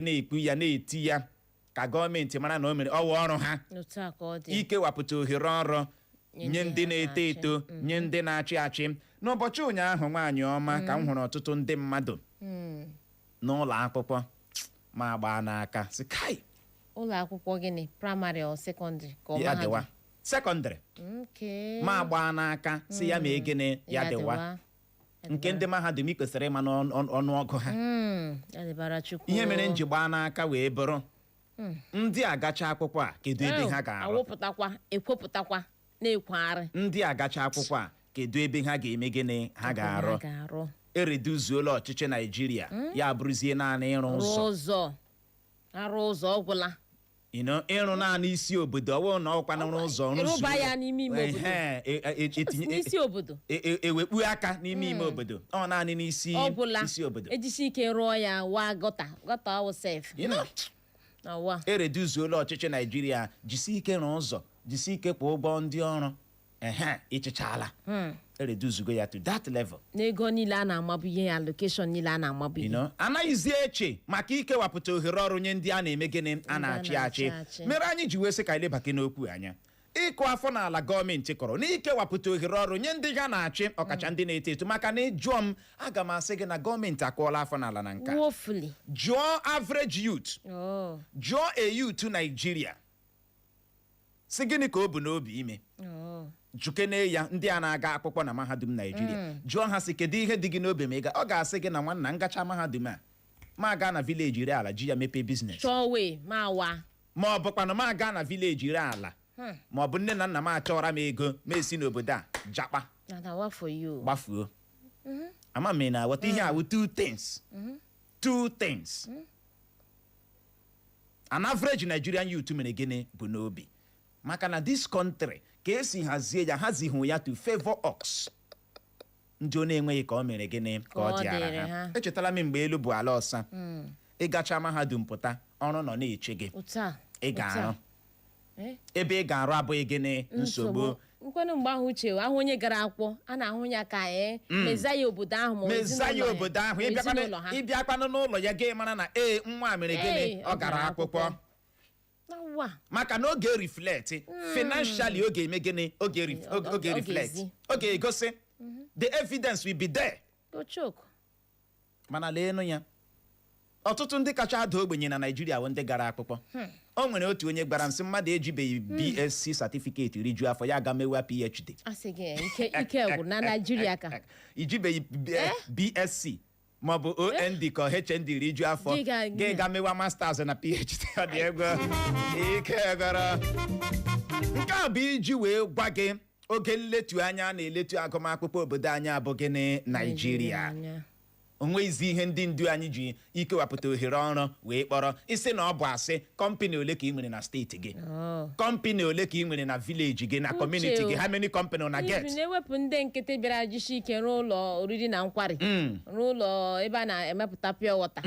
Na-ekwu ya, na-eti ya ka gọọmenti mara na o mere ọwa ọrụ ha Otu a ka ọ dị. ikewapụta ohere ọrụ nye nye ndị ndị ha na-eto na-achị. eto, nye ndị na-achị achị. N'ụbọchị ụnyaahụ, nwaanyị ọma, ka m hụrụ ọtụtụ ndị mmadụ n'ụlọ akwụkwọ ma gbaa n'aka sị kai. Ụlọ akwụkwọ gịnị? Primary or secondary ka ọ Ya mahadum? dịwa, secondary. Ma gbaa n'aka si ya mee gịnị? Ya dịwa. Nke ndị mahadum, ị kwesịrị ịma n'ọnụọgụ ha. Ya dịbara Chukwu. Ihe mere m ji gbaa n'aka wee bụrụ ndị agacha akwụkwọ a, kedu ebe ha ga-arụ? Awụpụtakwa, ekwopụtakwa, na-ekwegharị. Ndị agacha akwụkwọ a, kedu ebe ha ga-eme gịnị, ha ga-arụ? Ha ga-arụ. Ereduzuola ọchịchị Naijiria, ya bụrụzie naanị ịrụ rụọ ụzọ. Ụzọ, arụ ụzọ, ọgwụla. Ịrụ naanị isi obodo, ọwụ na ọkwa n'ụzọ rụzuo. Ịrụba ya n'ime ime obodo. Ehe, etinye n'isi obodo. Ewekpu aka n'ime ime obodo, ọ naanị n'isi ọgwụla. isi obodo. Ejisi ike rụọ ya, waa gutter, gutter awụ sef. Na wa. Ereduzuola ọchịchị Naijiria, jisi ike rụọ ụzọ, jisi ike kwụọ ụgwọ ndị ọrụ. Ehe, ịchịchala, ereduzugo ya to that level. N'ego niile a na-amabu ihe, allocation niile a na-amabu ihe. Anaghịzi eche maka ikewapụta ohere ọrụ nye ndị a na-eme gịnị, a na-achị achị. Na-achị achị. Mere anyị ji wee sị ka anyị lebake n'okwu anya, ịkụ afọ n'ala gọọmenti kọrọ n'ikewapụta ohere ọrụ nye ndị ha na-achị, ọkacha ndị na-eto eto, maka na ịjụọ m, aga m asị gị na gọọmenti akụọla afọ n'ala na nke a. Woefully. Jụọ average youth, Oh. jụọ a youth Naijiria si gịnị ka o bu n'obi ime. Oh. Jukene ya ndị a na-aga akwụkwọ na mahadum Naijiria, jụọ ha sị, kedu ihe dị gị n'obi ma ị ga? Ọ ga-asị gị na nwanna ngacha mahadum a, ma gaa na village ree ala, ji ya mepee business. Chọọ wee ma wa. Ma ọ bụkwanụ ma gaa na village ree ala, ma ọ bụ nne na nna m achọrọ m ego, ma esi n'obodo a jakpa. Na wa for you. Gbafuo. Ama m ị na-aghọta ihe awụ. Two things, two things an average Nigerian youth mere gịnị bụ n'obi, maka na this country, ka esi hazie ya, hazighị ya to favor us, ndị ọ na-enweghị ka ọ mere gịnị, ka ọ ọ dịara dịrị ha. ha. Echetala m mgbe elu bụ ala ọsa, ịgacha mahadum pụta, ọrụ nọ na-eche gị. Otu a. Ị ga-arụ. Eh? Ebe ị ga-arụ abụghị gịnị, nsogbu. Nkwenụ mgbe ahụ, uche ahụ, onye gara akwụkwọ, a na-ahụ ya ka ee, mezaya obodo ahụ ma ọ mezaya ezinụlọ ya, obodo ahụ. Ma ezinụlọ ha. Ịbịakwanụ n'ụlọ ya, gị mara na ee, nwa a mere gịnị? Ee, ọ gara akwụkwọ. Na ụwa. Maka na oge reflect financially, oge eme gịnị, oge oge ọ reflect. ga-ezi. Oge egosi, the evidence will be there. Go choke. Mana leenụ ya, ọtụtụ ndị kacha ada ogbenye na Naijiria bụ ndị gara akwụkwọ. O nwere otu onye gwara m sị mmadụ ejibeghị BSc certificate rijuo afọ, ya ga mewa PhD. Asị gị ike ike gwụ na Naijiria ka Ijibeghị BSc maọbụ OND ka HND rijuo afọ, Gị gị ga mewa masters na PhD. Ọ dị egwu, ike gọrọ. Nke a bụ iji wee gwa gị oge nletu anya a na-eletu agụmakwụkwọ obodo anyị abụ gịnị, Naijiria. Anya. Onweghịzi ihe ndị ndu anyị ji ikewapụta ohere ọrụ wee kpọrọ isi na ọ bụ asị. Company ole ka ị nwere na steeti gị? Oh. Company ole ka ị nwere na village gị, na Uche community gị? o. How many company na get? Ibi na-ewepụ ndị nkịtị bịara jisi ike rụọ ụlọ oriri na nkwari, rụọ ụlọ ebe a na-emepụta pure water.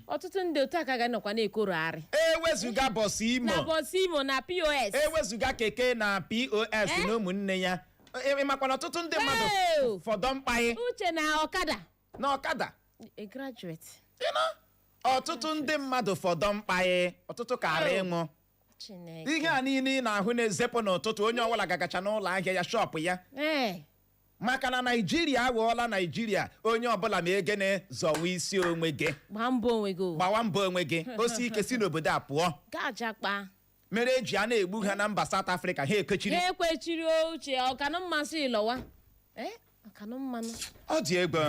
Ọtụtụ ndị otu aka ga-anọkwa na-ekorogharị. Ewezuga bus Imo. Na bus Imo na POS. Ewezuga keke na POS Eh? na ụmụnne ya. Ị makwa na ọtụtụ ndị mmadụ Hey! fọdọ mkpaghị Uche, na ọkada. Na ọkada. A graduate. You know? Ọtụtụ ndị mmadụ fọdọ mkpaghị, ọtụtụ kara Oh. ịnwụ. Chineke. Ihe a niile ị na-ahụ na-ezepụ n'ụtụtụ, onye ọbụla gagacha n'ụlọ ahịa ya, shop ya, maka na Naijiria aghọọla Naijiria onye ọbụla ma egene zọwa isi onwe gị. Gbaa mbọ onwe gị o. Gbawa mbọ onwe gị, osi ike si n'obodo a pụọ. Gaa jakpa. Mere eji a na-egbu ha na mba South Africa, ha ekechiri. Ha ekwechiri o, Uche, ọkanụ mmasị ịlọwa ee, ọkanụ mmanụ. Ọ dị egwu.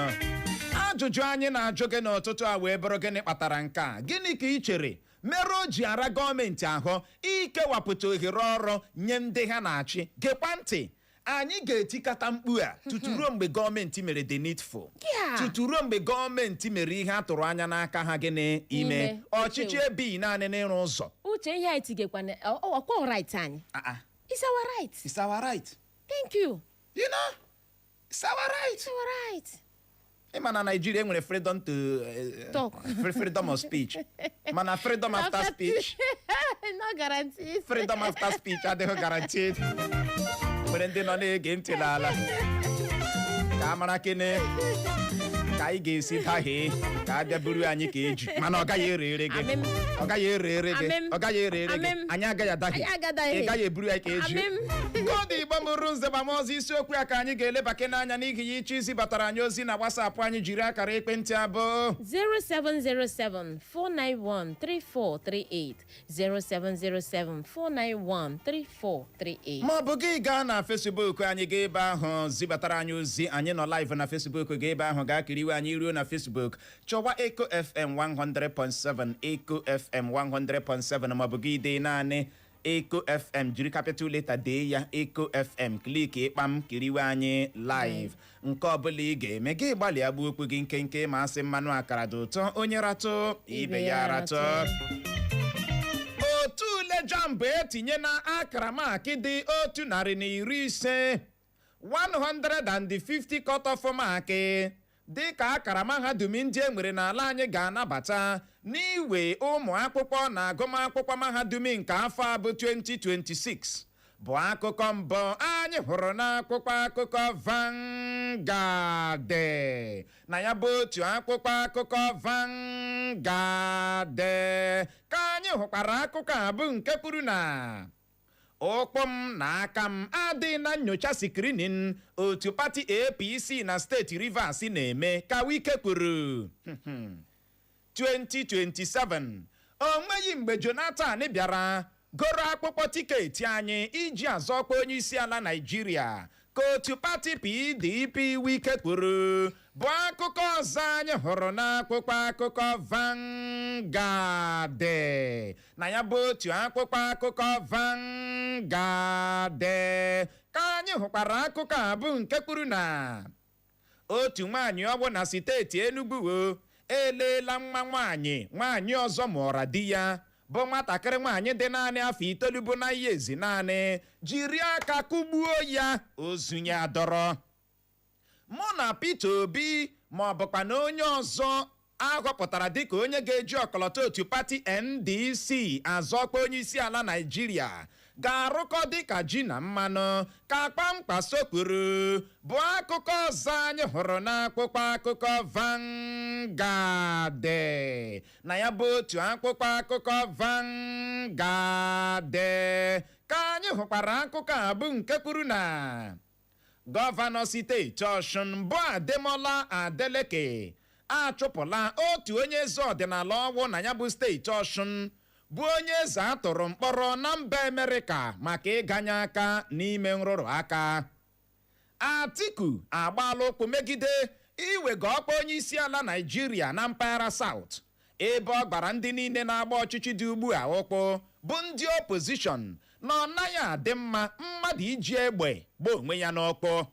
Ajụjụ anyị na-ajụ gị n'ụtụtụ a wee bụrụ, gịnị kpatara nke a? Gịnị ka ị chere mere o ji ara gọọmenti ahụ ikewapụta ohere ọrụ nye ndị ha na-achị? Gekwa ntị, anyị ga-etikata mkpu a tutu ruo mgbe gọọmenti mere the needful, tutu ruo mgbe gọọmenti mere ihe a tụrụ anya n'aka ha gịnị ime. Ime. Ọchịchị Uche. ebighị naanị n'ịrụ ụzọ. Uche, ihe anyị tigekwana ọkwa right anyị. Ah, ah. It's our right. It's our right. Thank you. It's our right. It's our right. Ịma na Naijiria enwere freedom to talk. Freedom of speech, mana freedom after speech No guarantees. Freedom after speech adịghị guaranteed. Nwere ndị nọ na-ege ntị n'ala ka a mara kene ka Ka anyị ga-esi dahie ka a bịa buru anyị ka eju, mana ọ gaghị ere ere gị. Amem. Ọ gaghị ere ere gị. Amem. Ọ gaghị ere ere gị. Amem. Anyị agaghị adahie. Anyị agadaghị. Ị gaghị eburu anyị ka eju. Amem. Koodu Igbo mụrụ nze gbamaozi. Isiokwu a ka anyị ga-elebake n'anya. N'ihi ya, ịchọ izi batara anyị ozi na WhatsApp anyị, jiri akara ekwentị abụọ: 0707 491 3438, 0707 491 3438. Ma ọ bụ gị gaa na Facebook anyị, gaa ebe ahụ zibatara anyị ozi. Anyị nọ live na Facebook. Gaa ebe ahụ gaa kiriwe anyị. Ruo na Facebook, chọwa Eco FM 100.7, Eco FM 100.7, ma ọ bụ gị dee naanị Eco FM, jiri capital letter dee ya, Eco FM, click ịkpam, kiriwe anyị live. Nke ọbụla ị ga-eme, gị gbalịa gbuo okwu gị nkenke, ma asị mmanụ akara dị ụtọ, onye ratụ ibe ya ratụ. Otu ule JAMB etinye na akara mark dị 150, 150 cut-off mark, dị ka akara mahadum ndị e nwere n'ala anyị ga-anabata n'iwe ụmụ akwụkwọ na agụmakwụkwọ mahadum nke afọ a bụ 2026, bụ akụkọ mbụ anyị hụrụ n'akwụkwọ akụkọ Vanguard. Na ya bụ otu akwụkwọ akụkọ Vanguard ka anyị hụkwara akụkọ a bụ nke kwuru na ụkwụ m na aka m adịghị na nyocha screening otu pati APC na steeti Rivers na-eme, ka Wike kwuru. 2027, o nweghị mgbe Jonathan bịara goro akpụkpọ ticket anyị iji azọkwa onye isi ala Naịjirịa, ka otu pati PDP Wike kwuru, bụ akụkọ ọzọ anyị hụrụ n'akwụkwọ akụkọ Vanguard. Na ya bụ otu akwụkwọ akụkọ Vanguard ka anyị hụkwara akụkọ a bụ nke kwuru na otu nwaanyị ọgbụ na steeti Enugu o eleela nwa nwaanyị nwaanyị ọzọ mụọra di ya, bụ nwatakịrị nwaanyị dị naanị afọ 9, bụ na ihe ezi naanị jiri aka kụgbuo ya, ozu ya dọrọ. Mụ na Peter Obi ma ọ bụkwa na onye ọzọ ahọpụtara dịka onye ga-eji ọkọlọtọ otu pati NDC azọkwa onye isi ala Naịjirịa ga-arụkọ dịka ji na mmanụ, ka Kpamkpaso kwuru, bụ akụkọ ọzọ anyị hụrụ n'akwụkwọ akụkọ Vanguard. Na ya bụ otu akwụkwọ akụkọ Vanguard ka anyị hụkwara akụkọ a bụ nke kwuru na gọvanọ steeti Ọshụn bụ Ademola Adeleke achụpụla otu onye eze ọdịnala ọnwụ na ya bụ steeti Ọshụn, bụ onye eze a tụrụ mkpọrọ na mba Amerịka maka ịganye aka n'ime nrụrụ aka. Atiku agbaala ụkwụ megide iwega ọkwa onye isi ala Naịjirịa na mpaghara South, ebe ọ gbara ndị niile na-agba ọchịchị dị ugbu a ụkwụ, bụ ndị opposition, na ọ naghị adị mma mmadụ iji egbe gbaa onwe ya n'ọkpọ.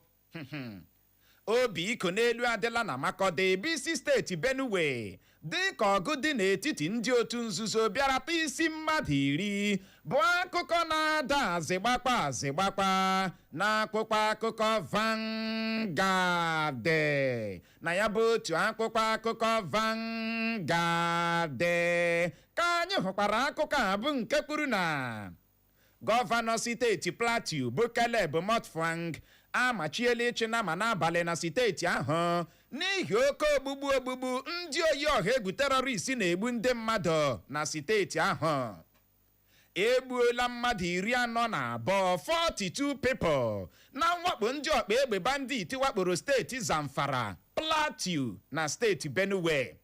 Obi iko n'elu adịla na Makurdi bụ isi steeti Benue, dị ka ọgụ dị n'etiti ndị otu nzuzo bịara taa isi mmadụ 10, bụ akụkọ na-ada azịgbakpa azịgbakpa n'akwụkwọ akụkọ Vanguard. Na ya bụ otu akwụkwọ akụkọ Vanguard ka anyị hụkwara akụkọ a bụ nke kwuru na gọvanọ steeti Plateau bụ Caleb Mutfwang amachiela ịchị nama n'abalị na steeti ahụ n'ihi oke ogbugbu ogbugbu ndị oyi ọha egwu terrorist na-egbu ndị mmadụ na steeti ahụ. Egbuola mmadụ 42, 42 people, na mwakpo ndị ọkpa egbe bandit wakporo steeti Zamfara, Plateau na steeti Benue.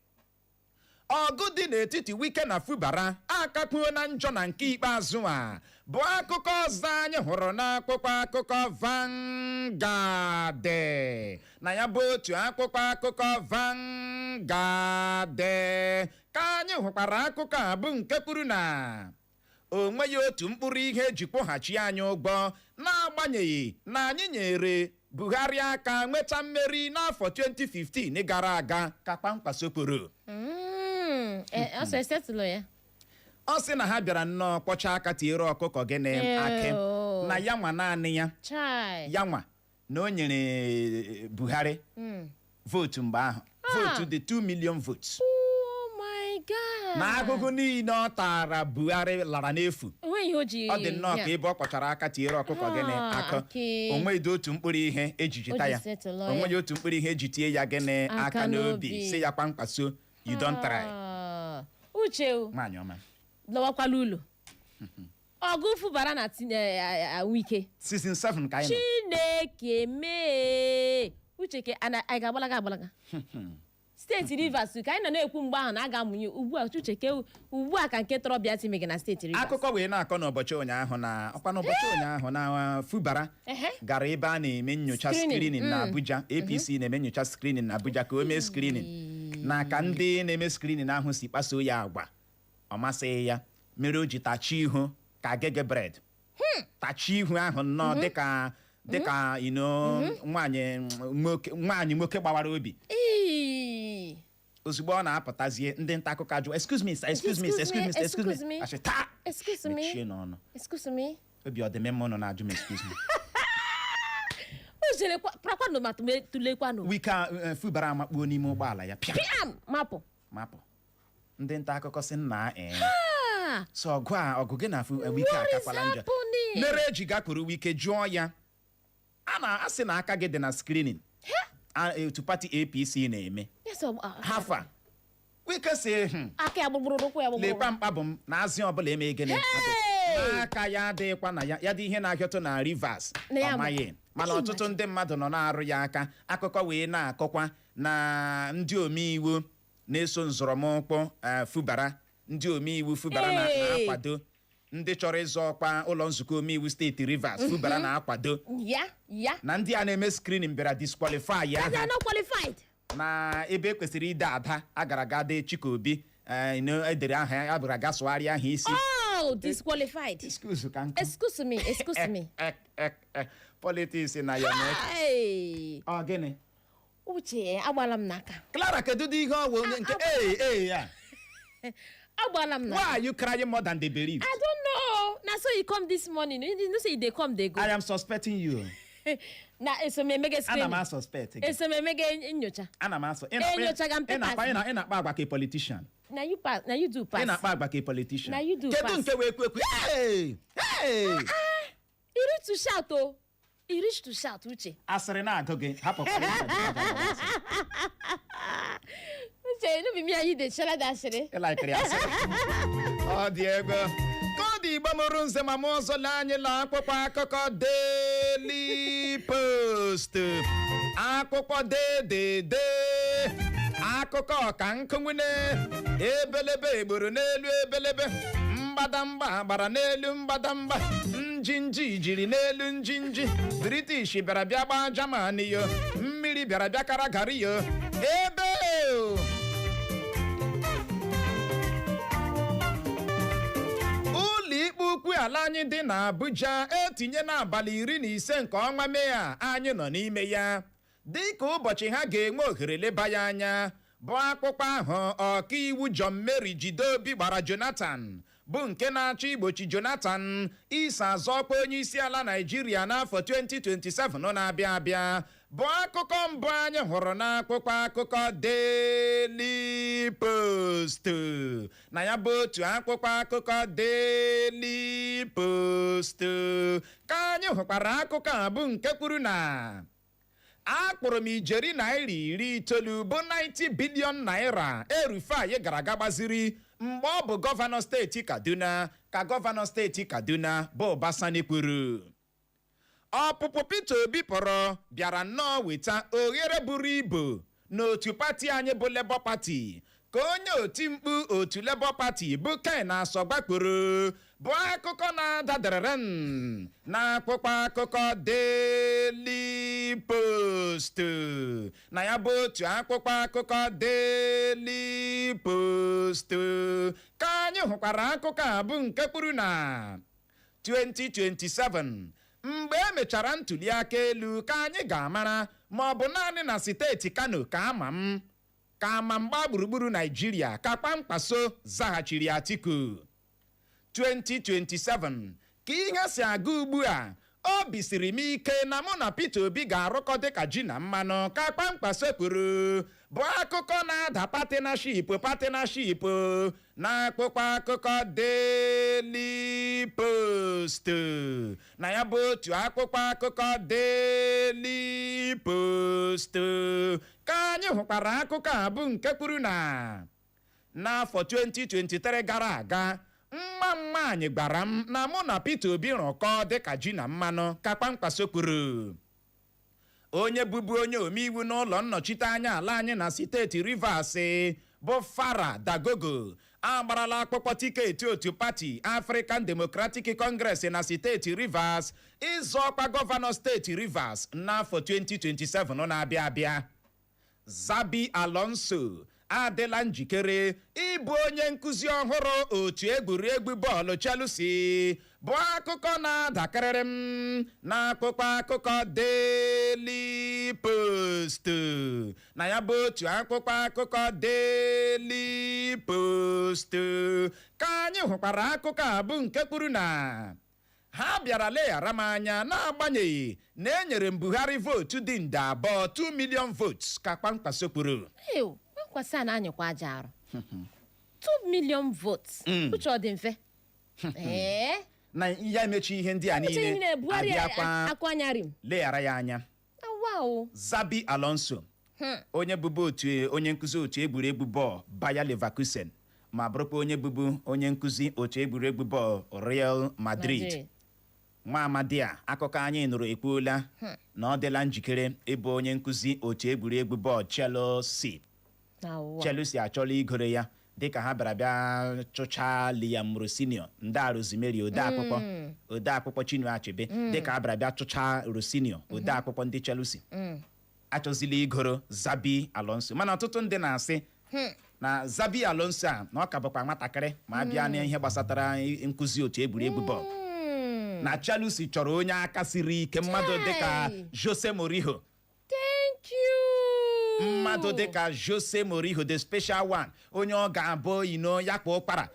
Ọgụ dị n'etiti Wike na Fubara akakpuo na njọ na nke ikpeazụ a, bụ akụkọ ọzọ anyị hụrụ n'akwụkwọ akụkọ Vanguard. Na ya bụ otu akwụkwọ akụkọ Vanguard ka anyị hụkwara akụkọ a bụ nke kwuru na o nweghị otu mkpụrụ ihe eji kwụghachi anyị ụgwọ, n'agbanyeghị na anyị nyere Buhari aka nweta mmeri n'afọ 2015 gara aga, ka Kpamkpaso kwuru. Ọsọ esetụlụ ya. Ọ sị na ha bịara nnọọ kpọcha aka tiere ọkụkọ gịnị akị na ya nwa naanị ya. Chai. Ya nwa na o nyere Buhari vote mgbe ahụ, vote dị 2 million votes. Oh my God. Na agụgụ niile ọ tara Buhari lara n'efu. Enweghị Onwe ihe o ji Ọ dị nnọọ ka ya. ebe ọ kpọchara aka tinyere ọkụkọ gịnị? Ah, Akụ. akị. Onweghị otu mkpụrụ ihe ejiji O ta ji ya. setụlụ ya. Onweghị otu mkpụrụ ihe eji tie ya gịnị? Aka Aka n'obi. n'obi. Si ya Kwankwaso, you don try. Ah, Uche o, Nwaanyị ọma. Lọwakwala ụlọ ọgụ Fubara na tinye Wike. Season 7 ka anyị nọ. Chineke mee! Uche, ke anyị ga-agbalaga agbalaga steeti Rivers ka anyị nọ na-ekwu mgbe ahụ na a ga-amụnye ugbu a. Uche, ke ugbu a ka nke tọrọ bịa timege na steeti Rivers. Akụkọ wee na-akọ n'ụbọchị ụnyaahụ na ọkwa n'ụbọchị ụnyaahụ na Fubara gara ebe a na-eme nyocha Screening, screening na Abuja. APC na-eme nyocha screening na Abuja ka o mee screening, na ka ndị na-eme screening ahụ si kpasuo ya agwa, ọ masịghị ya, mere o ji tachi ihu ka agege bread, tachi ihu ahụ nnọọ dịka nwaanyị nwoke gbawara obi. Ii. Ozugbo ọ na-apụtazie, ndị nta akụkọ ajụ, "Excuse me, sir, excuse me, sir, excuse me, sir, excuse Excuse me." me. Asị taa. Excuse me. Mechie n'ọnụ. Excuse me. Obi ọ dị m mma ụnụ na-ajụ m excuse me. Uche, prakwanụ ma tụlekwanụ. Wike Fubara amakpuo n'ime ụgbọala ya, pịa. Piam, mapụ. Mapụ. Ndị nta akụkọ sị nna ee. Ah, So ọgụ a, ọgụ gị na Wike What is akakwala njọ. happening? Mere eji gakwuru Wike jụọ ya, a na-asị na aka gị dị na screening otu pati APC na-eme. Yes, Hafa Wike sị, aka ya gbugburu, ụkwụ ya gbugburu. Lekwa mkpa bụ m na azị ọbụla eme gịnị? Hey! N'aka ya adịghịkwa na ya, ya dị ihe na-ahịọtụ na Rivers. Na ya Ọ maghị, mana ọtụtụ ndị mmadụ nọ na-arụ ya aka. Akụkọ wee na-akọkwa na ndị omeiwu na-eso nzọrọmụkwụ Fubara, ndị omeiwu Fubara Hey! na-akwado, ndị chọrọ ịzọ ọkwa ụlọ nzukọ omeiwu steeti Rivers Fubara na-akwado, Ya ya. na ndị a na-eme screening bịara disqualify ya They ha are not qualified. Na ebe ekwesịrị ide ada agara aga dee Chikobi, edere aha ya, abụrụ aga sụgharịa aha isi. Oh, disqualified. Excuse ka nkụ. Excuse me, excuse me. Politics na ya na Hey! Ọ gịnị? Uche, agbala m n'aka. Clara, kedu dị ihe ọ wụ nke ee ee ya? Agbala m n'aka. Why are you crying more than they believe? I don't know. Na so you come this morning. You know say you dey come, dey go. I am suspecting you. Na eso m emege Ana screening. m asuspect gị. Eso m emege nyocha. Ana m asọ Enyochaga m ị na-akpa papers. ị na-akpa agwa ka a politician. Na you pass, na you do pass. Ị na-akpa agwa ka a politician. Na you do Kedu pass. nke wee kwu ekwu, hey hey? You reach to shout o. You reach to shout, Uche. Asịrị na-agụ gị, hapụkwara. Uche, no be me and you dey share that shit. Ịlaikiri asịrị, ọ dị ego ka ọ dị. Igbo mụrụ nze ma mụ ọzọ, lee anyị la akwụkwọ akụkọ Daily Post, akwụkwọ dedede akụkọ ka nkụnwune ebelebe egburu n'elu ebelebe, mgbadamgba gbara n'elu mgbadamgba, njinji jiri n'elu njinji. British bịara bịa gbaa Germany yo, mmiri bịara bịa kara gari yo ebe o. Ụlọikpe ukwu ala anyị dị n'Abuja etinye n'abalị 15 nke ọnwa Mee a anyị nọ n'ime ya dịka ụbọchị ha ga-enwe ohere leba ya anya, bụ akpụkpọ ahụ ọkaiwu John Mary Jideobi gbara Jonathan, bụ nke na-achọ igbochi Jonathan iso azọ ọkwa onye isi ala Naijiria n'afọ 2027 na-abịa abịa, bụ akụkọ mbụ anyị hụrụ n'akwụkwọ akụkọ Daily Post. Na ya bụ otu akwụkwọ akụkọ Daily Post ka anyị hụkwara akụkọ a, bụ nke kwuru na akpụrụ m ijeri naira 90 bụ 90 billion naira El-Rufai gara aga gbaziri mgbe ọ bụ gọvanọ steeti Kaduna, ka gọvanọ steeti Kaduna bụ Uba Sani kwuru. Ọpụpụ Peter Obi pụrụ bịara nnọọ weta oghere buru ibu n'otu pati anyị bụ Labour Party, ka onye oti mkpu otu Labour Party bụ Ken Asọgba kwuru, bụ akụkọ na-adadarere n'akwụkwọ akụkọ Daily Post. Na ya bụ otu akwụkwọ akụkọ Daily Post ka anyị hụkwara akụkọ a, bụ nke kwuru na 2027, mgbe emechara ntuli aka elu, ka anyị ga-amara ma ọ bụ naanị na steeti Kano ka ama m ka ama mgba gburugburu Naijiria, ka Kwankwaso zaghachiri Atiku. 2027, ka ihe si aga ugbu a, Obi siri m ike na mụ na Peter Obi ga-arụkọ dịka ji na mmanụ, ka Kwankwaso kwuru, bụ akụkọ na-ada partnership partnership na akpụkpọ akụkọ Daily Post. Na ya bụ otu akpụkpọ akụkọ Daily Post ka anyị hụkwara akụkọ a, bụ nke kwuru na n'afọ 2023 gara aga, nwa m nwaanyị gwara m na mụ na Peter Obi rụkọ dịka ji na mmanụ, ka Kwankwaso kwuru. Onye bụbu onye omeiwu n'ụlọ nnọchite anya ala anyị na steeti Rivers, bụ Farah Dagogo, agbarala akpụkpọ tiketi otu pati African Democratic Congress na steeti Rivers ịzọ ọkwa gọvanọ steeti Rivers n'afọ 2027 na-abịa abịa. Xabi Alonso adịla njikere ịbụ onye nkụzi ọhụrụ otu egwuregwu bọọlụ Chelsea, bụ akụkọ na-adakarịrị m n'akpụkpọ akụkọ Daily Post. Na ya bụ otu akpụkpọ akụkọ Daily Post ka anyị hụkwara akụkọ a, bụ nke kwuru na ha bịara leghara m anya n'agbanyeghị na enyere m Buhari vootu dị nde 2, 2 million votes, ka Kwankwaso kwuru. Ew, Kwankwaso a na-anyịkwa aja arụ 2 million votes. Uche, ọ dị mfe ee? Na ya emechi ihe ndị a uche niile niile Buhari abịakwa akụ anya rim. Leghara ya anya. Awa o. Xabi Alonso, onye bụbu otu onye nkụzi otu egwuregwu bọọlụ Bayer Leverkusen, ma bụrụkwa onye bụbu onye nkụzi otu egwuregwu bọọlụ Real Madrid, Madrid. Nwa amadi a, akụkọ anyị nụrụ ekwuola na ọ dịla njikere ịbụ onye nkụzi otu egwuregwu bọọlụ Chelsea. Na ụwa. Chelsea achọla igoro ya dịka ha bịara bịa chụchaa Liam Rosenior, ndị a Rosemary, odeakwụkwọ odeakwụkwọ Chinua Achebe, dịka ha bịara bịa chụchaa Rosenior, odeakwụkwọ ndị Chelsea achọzila igoro Xabi Alonso. Mana ọtụtụ ndị na-asị na Xabi Alonso a, na ọ ka bụkwa nwatakịrị ma a bịa n'ihe gbasatara nkụzi otu egwuregwu bọọlụ, na Chelsea chọrọ onye aka siri ike, mmadụ dịka Chai. Jose Mourinho. Thank you. Mmadụ dịka Jose Mourinho, the special one, onye ọ ga-abụ ino ya kpa ụkpara,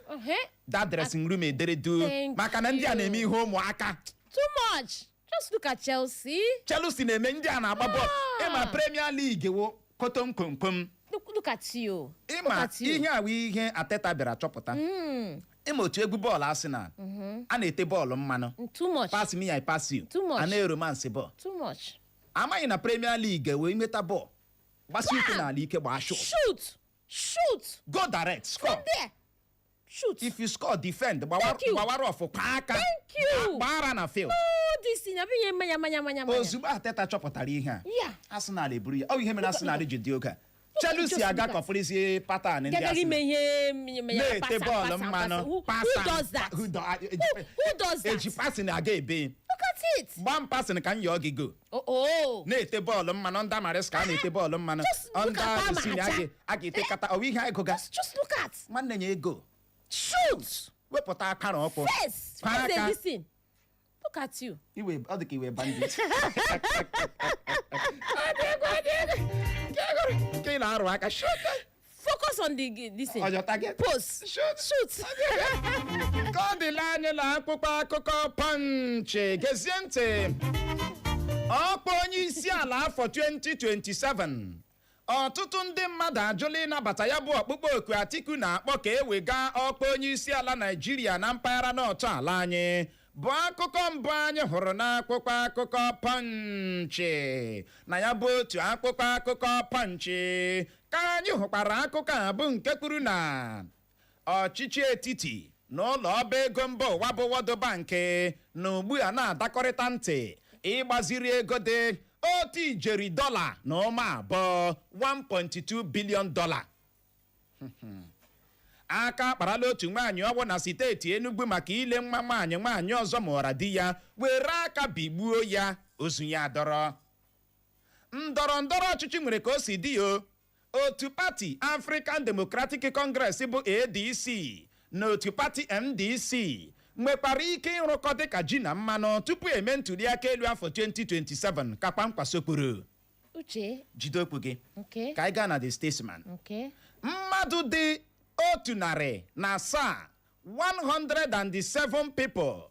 that dressing room edere duu, Thank maka na ndị a you. na-eme ihe ụmụaka. Too much. Just look at Chelsea. Chelsea na-eme, ndị a na-agba bọọlụ. Ah. Ịma Premier League wụ kotom komkom. Look at you. Look Ịma at you. ihe a wụ ihe Arteta bịara chọpụta. Ịma otu egwu bọọlụ Arsenal a na-ete bọọlụ mmanụ. Too much. Pass me, I pass you. Too much. A na-eromance bọọlụ. Too much. Amaghị na Premier League wee nweta bọọlụ, gbasi ụkwụ n'ala ike, gbaa shot. Shoot. Shoot. Go direct, score. From there. Shoot. If you score, defend. Thank you. Gbawara ọfụ kwa aka. Thank you. Gbara na field. Oh, this thing. Abi mmanya mmanya mmanya mmanya. Ozugbo Arteta chọpụtara ihe a, Yeah. Arsenal eburu ya. Ọ bụ ihe mere Arsenal ji dị oge a. Chelsea Just aga look at- kọfụrịzie pattern ndị Gagaghị ime Arsenal ihe mmanya na-ete bọọlụ mmanụ. Who does that? Who Who does that? Eji passing aga ebe. Look at it. Gbaa m passing ka m yọọ gị go. Oh. Na-ete bọọlụ mmanụ ndị Maresca a na-ete bọọlụ mmanụ. Just look Ndị at Palmer, Rossini Aja. a ga-etekata ọwa ihe anyị gụga. Just look at. Nwanne ya ego. Shoot. Wepụta akara ọkpụ. First. Kwa First aka. this thing. Look at you. Iwe ọ dị ka iwe bandit. Ka ị na-arụ aka, shoot. Focus on the this thing. On your target. Post. Shoot. Shoot. Ka ọ dịla anyị na akpụkpọ akụkọ Punch. Gezie ntị. Ọkpa onye isi ala afọ 2027, ọtụtụ ndị mmadụ ajụla ịnabata ya bụ ọkpụkpọ oku Atiku na-akpọ ka e wega ọkpa onye isi ala Naijiria na mpaghara nọọtụ ala anyị, bụ akụkọ mbụ anyị hụrụ n'akwụkwọ akụkọ Punch. Na ya bụ otu akwụkwọ akụkọ Punch ka anyị hụkwara akụkọ a, bụ nke kwuru na ọchịchị etiti na ụlọ ọba ego mba ụwa bụ World Bank na ugbu a na-adakọrịta ntị ịgbaziri ego dị 1.2 ijeri dọla, $1.2 billion. Aka akparala otu nwaanyị ọgbọ na steeti Enugu maka ile nwa nwaanyị nwaanyị ọzọ mụọra di ya, were aka bigbuo ya, ozu ya dọrọ. Ndọrọ ndọrọ ọchịchị nwere ka o si dị ya o. Otu pati African Democratic Congress bụ ADC na otu pati NDC nwekwara ike ịrụkọ dịka ji na mmanụ tupu eme ntụliaka elu afọ 2027, ka Kwankwaso kwuru. Uche. Jide okwu gị. Okay. Ka anyị gaa na The Statesman. Okay. Mmadụ dị 107, 107 people,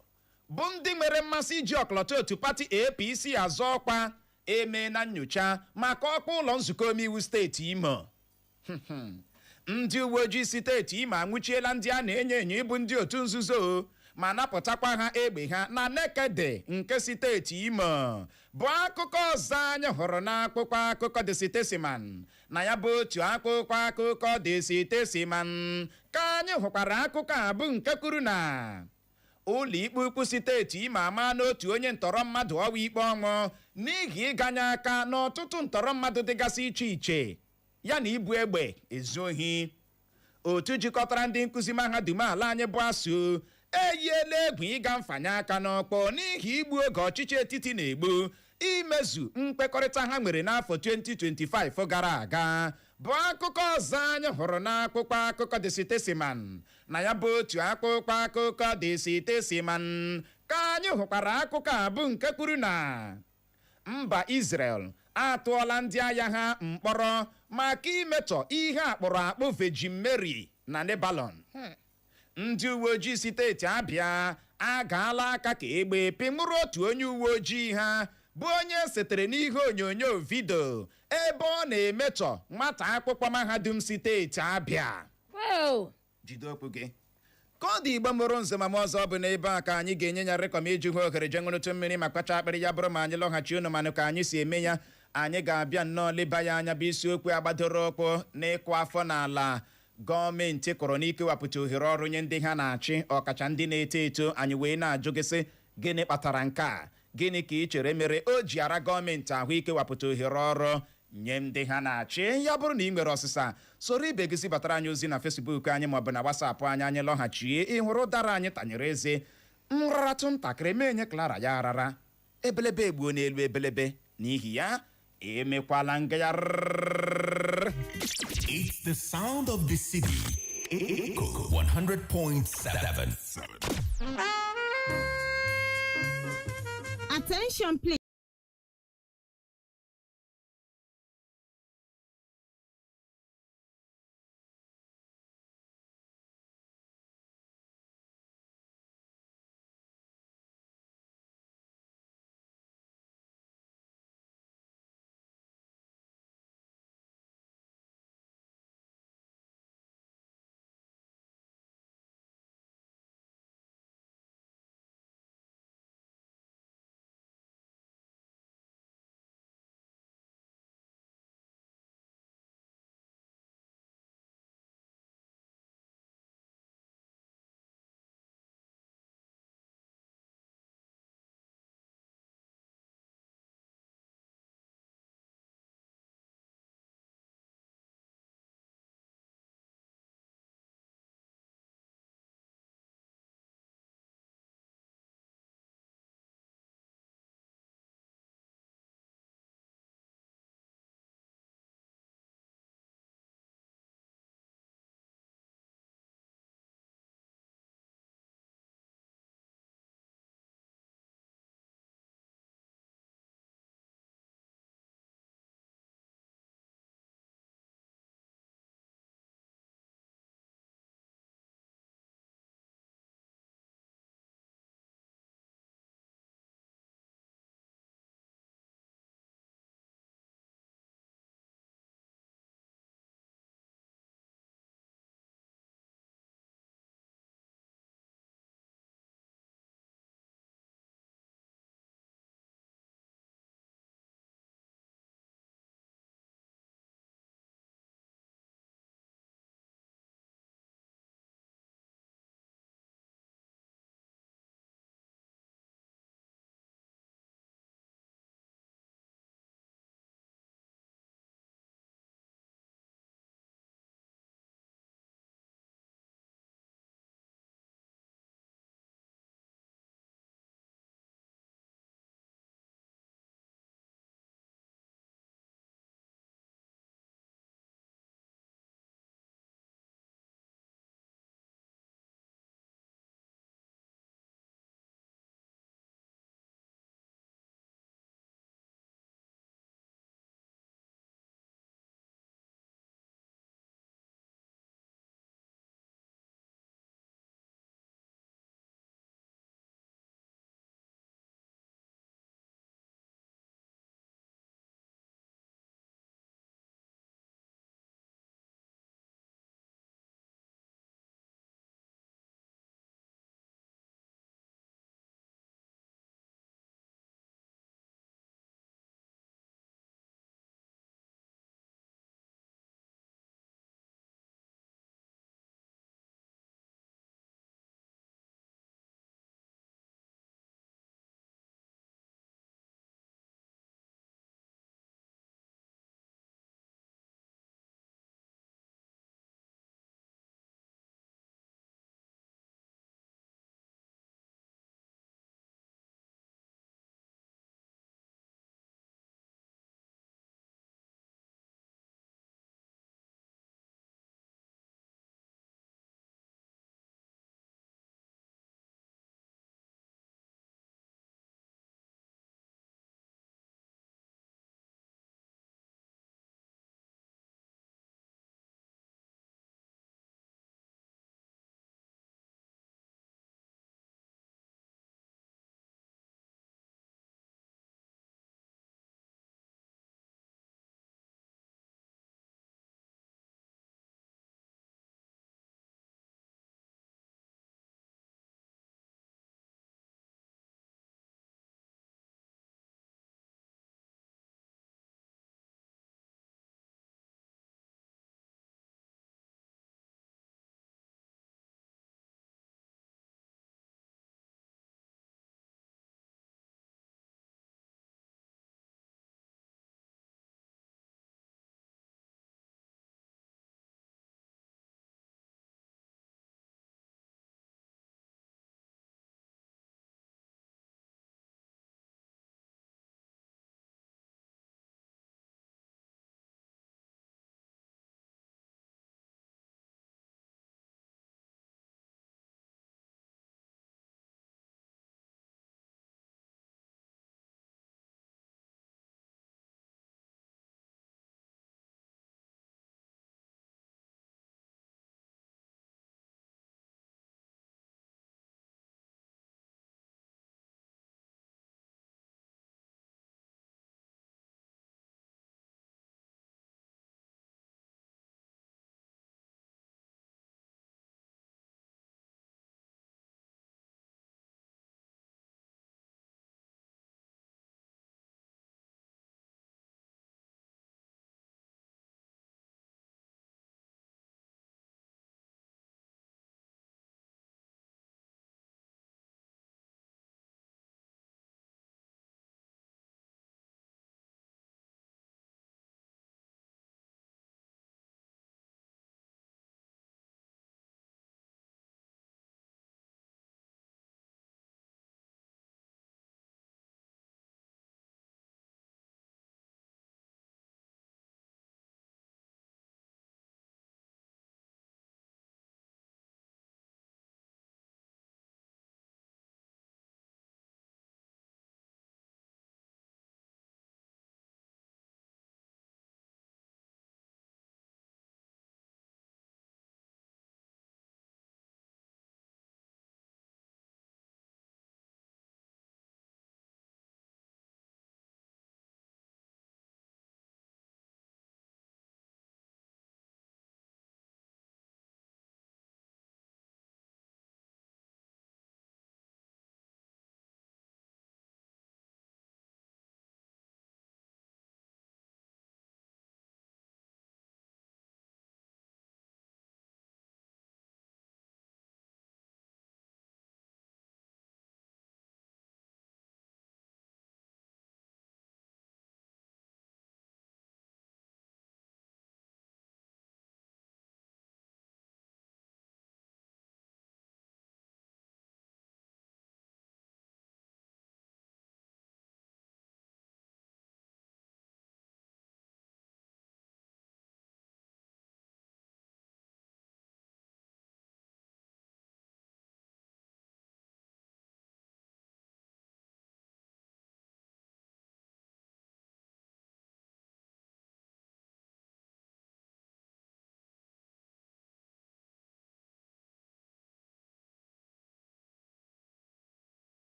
Bụ ndị nwere mmasị iji ọkọlọtọ otu pati APC azọ ọkwa emee na nyocha maka ọkwa ụlọ nzukọ omeiwu steeti Imo. Ndị uwe ojii steeti Imo anwụchiela ndị a na-enyo enyo ịbụ ndị otu nzuzo ma napụtakwa ha egbe ha na Nekede nke steeti Imo, bụ akụkọ ọzọ anyị hụrụ n'akwụkwọ akụkọ The Statesman. Na ya bụ otu akwụkwọ akụkọ The Statesman ka anyị hụkwara akụkọ a, bụ nke kwuru na ụlọ ikpe ukwu steeti Imo ama n'otu onye ntọrọ mmadụ ọwa ikpe ọnwụ n'ihi ịganye aka n'ọtụtụ ntọrọ mmadụ dịgasị iche iche ya na ibu egbe ezu ohi. Otu jikọtara ndị nkụzi mahadum ala anyị bụ ASUU eyiela egwu ịga mfanye aka n'ọkpọ n'ihi igbu oge ọchịchị etiti na-egbu imezu nkwekọrịta ha nwere n'afọ 2025 gara aga, bụ akụkọ ọzọ anyị hụrụ n'akwụkwọ akụkọ The Statesman. Na ya bụ otu akwụkwọ akụkọ The Statesman ka anyị hụkwara akụkọ a, bụ nke kwuru na mba Israel atụọla ndị agha ha mkpọrọ maka imetọ ihe akpụrụ akpụ Virgin Mary na Lebanon. Ndị uwe ojii steeti Abịa agaala aka ka egbe pịmụrụ otu onye uwe ojii ha, bụ onye setere n'ihe onyonyo video ebe ọ na-emetọ nwata akwụkwọ mahadum steeti Abịa. Well, Jide okwu gị ka ọ dị. Igbo mụrụ nze ma ọzọ, bụ n'ebe a ka anyị ga-enye ya rekọm iji hụ ohere je ṅụrụtụ mmiri ma kpacha akpịrị. Ya bụrụ ma anyị lọghachi unu, manụ ka anyị si eme ya, anyị ga-abịa nnọọ leba ya anya, bụ isiokwu agbadoro ụkwụ n'ịkụ afọ n'ala gọọmenti kụrụ n'ikewapụta ohere ọrụ nye ndị ha na-achị, ọkacha ndị na-eto eto. Anyị wee na-ajụ gị sị, gịnị kpatara nke a? Gịnị ka ị chere mere o ji ara gọọmenti ahụ ikewapụta ohere ọrụ nye ndị ha na-achị? Ya bụrụ na ị nwere ọsịsa, soro ibe gị zibatara anyị ozi na Facebook anyị maọbụ na WhatsApp anyị. Anyị lọghachie, ị hụrụ ụdara anyị tanyere eze nraratụ ntakịrị ma enye Clara ya arara ebelebe egbuo n'elu ebelebe. N'ihi ya, emekwala ngagharị. It's the sound of the city. Echo 100.7. Attention, please.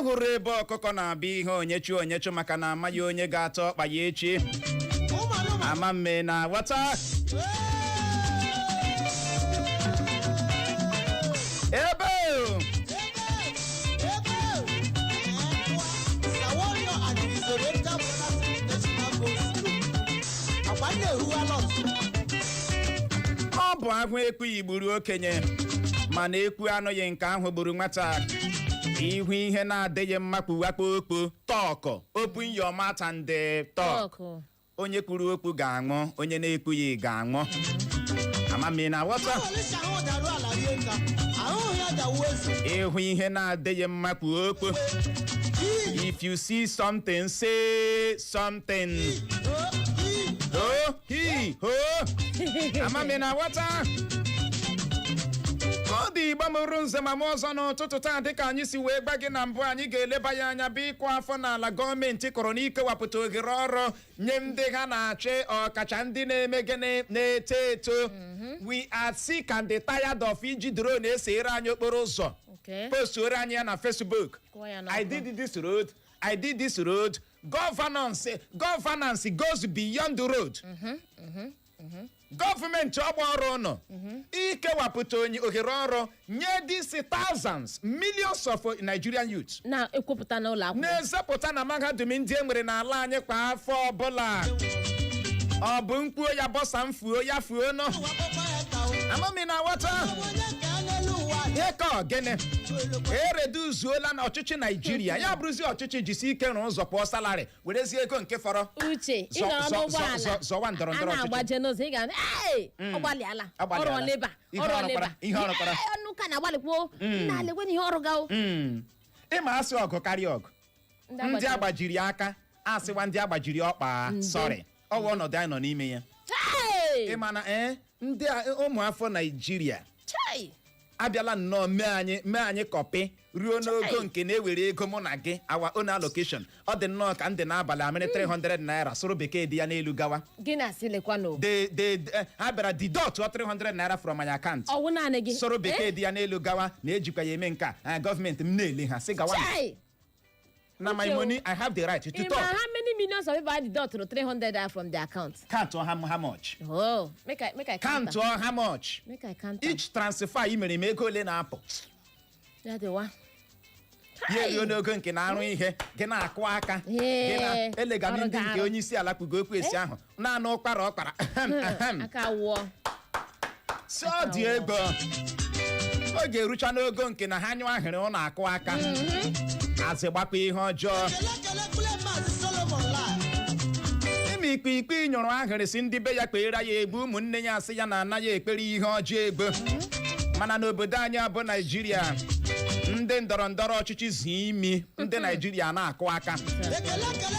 Hụrụ ebe ọkụkọ na-abịa ihe onyechu onyechu, maka na amaghị onye ga-ata ọkpa ya echi. Ama mme na ghọta ebe ọ bụ ahụ ekwu gburu okenye, mana ekwu anụghị nke ahụ gburu nwata. Ihu ihe na-adịghị mma, kpuwakpo okpo, talk, open your mouth and talk. Talk. Onye kwuru okwu ga-aṅụ, onye na-ekwughị ga-aṅụ. Amami na ghọta. Ịhụ ihe na-adịghị mma, kwuo okwu. If you see something, say something. Ho hi ho. Amami na ghọta. Ka ọ dị, Igbo mụrụ nze ma mụ ọzọ n'ụtụtụ taa, dịka anyị si wee gba gị na mbụ, anyị ga-eleba ya anya bụ ịkụ afọ n'ala gọọmenti kụrụ n'ikewapụta ohere ọrụ nye ndị ha na-achị, ọkacha ndị na-eme gịnị, na-eto eto. We are sick and tired of iji drone esere anyị okporo ụzọ, postuoro anyị ya na Facebook. Kụọ ya n'ọkụ. "I did this road, I did this road." Governance, governance goes beyond the road. Gọọmenti ọgba ọrụ ụnọ ikewapụta onye ohere ọrụ nye these thousands, millions of Nigerian youths na-ekwupụta n'ụlọ akwụkwọ, na-ezepụta na mahadum ndị e nwere n'ala anyị kwa afọ ọbụla. Ọ bụ mkpuo ya bọsa m fuo ya fuo nọ. Amami na aghọta ihe ka ọ gịnị ereduzuola na ọchịchị Naijiria, ya bụrụzi ọchịchị jisi ike rụọ ụzọ, kwụọ salary, werezie ego nke fọrọ Uche, ị nọrọ n'ụgbọala zọwa ndọrọ ndọrọ a ọchịchị. Na-agbaje n'ụzọ, ị ga, "Ee, ọ gbalịala." Ọ gbalịala. Ọrụ leba. Ihe ọrụ ọrụkwara, leba. ihe ọrụkwara. Ee, ọnụ ka na-agbalịkwo nna, lekwe na ihe ọrụ ga o. Ịma asị ọgụ karịa ọgụ, ndị agbajiri aka, asịwa ndị agbajiri ọkpa. Sọrị, ọwa ọnọdụ anyị nọ n'ime ya. Hey! Ịma na ee, ndị ụmụ afọ Naijiria Chai! abịala nnọọ mee anyị copy ruo n'ogo Chai! nke na-ewere ego mụ na gị, our own allocation. Ọ dị nnọọ ka ndị n'abalị amịrị 300 naira sụrụ bekee dị ya n'elu gawa. Gị na-asị lekwanụ. De ha bịara deduct 300 naira from my account. Ọwụ naanị gị. Sụrụ bekee dị ya n'elu gawa, na-ejikwa ya eme nke a. Gọọmenti m na-ele ha sị gawa. Chai! Na my Uche o. money, I have the right to Ị ma talk. how many millions of people deduct 300 naira from their account? Count how much? Oh, make I count Count am. how much? Make I count am. Each transfer ị mere m, ego ole na-apụ? Ya dịwa. Ya eruo n'ogo nke na-arụ ihe gị na-akụ aka Ee, gị na elegami ọrụ ndị nke ga-arụ. onye isi ala kpugo okwu esi ahụ naanị ụkpara ọkpara ahem, ahem. Aka wụọ. Si ọ dị ego, ọ ga-erucha n'ogo nke na ha nyụọ ahịrị ọ na-akụ aka azị gbakwa ihe ọjọọ. Ime ikpe ikpe nyụrụ ahịrị si ndị be ya kpere ya egbu, ụmụnne ya asị ya na anaghị ekpere ihe ọjọọ egbo. Mana n'obodo anyị abụ Naijiria, ndị ndọrọ ndọrọ ọchịchị zi imi ndị Naijiria na-akụ aka.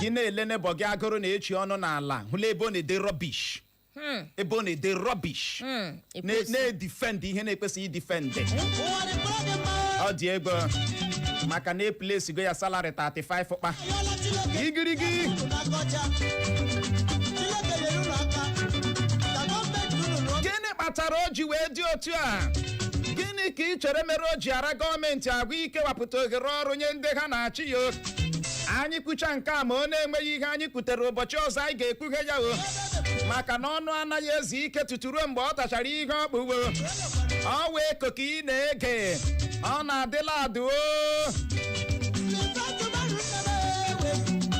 Gị na-ele nebọ gị agụrụ na-echi ọnụ n'ala, hụla ebe ọ na-ede rubbish, ebe ọ na-ede rubbish, na-edefend ihe na-ekwesịghị idefend. Ọ dị ego maka na eplesigo ya salary 35 kpa igirigi. Gịnị kpatara o ji wee dị otu a? Gịnị ka ị chere mere o ji ara gọọmenti agwa ikewapụta ohere ọrụ nye ndị ha na-achị ya? Anyị kwucha nke a, ma ọ na-enweghị ihe anyị kwutere, ụbọchị ọzọ anyị ga-ekwughe ya o, maka na ọnụ anaghị ezu ike tutu ruo mgbe ọ tachara ihe ọkpụwo. Ọ wee koka ị na-ege, ọ na-adịla adụ o.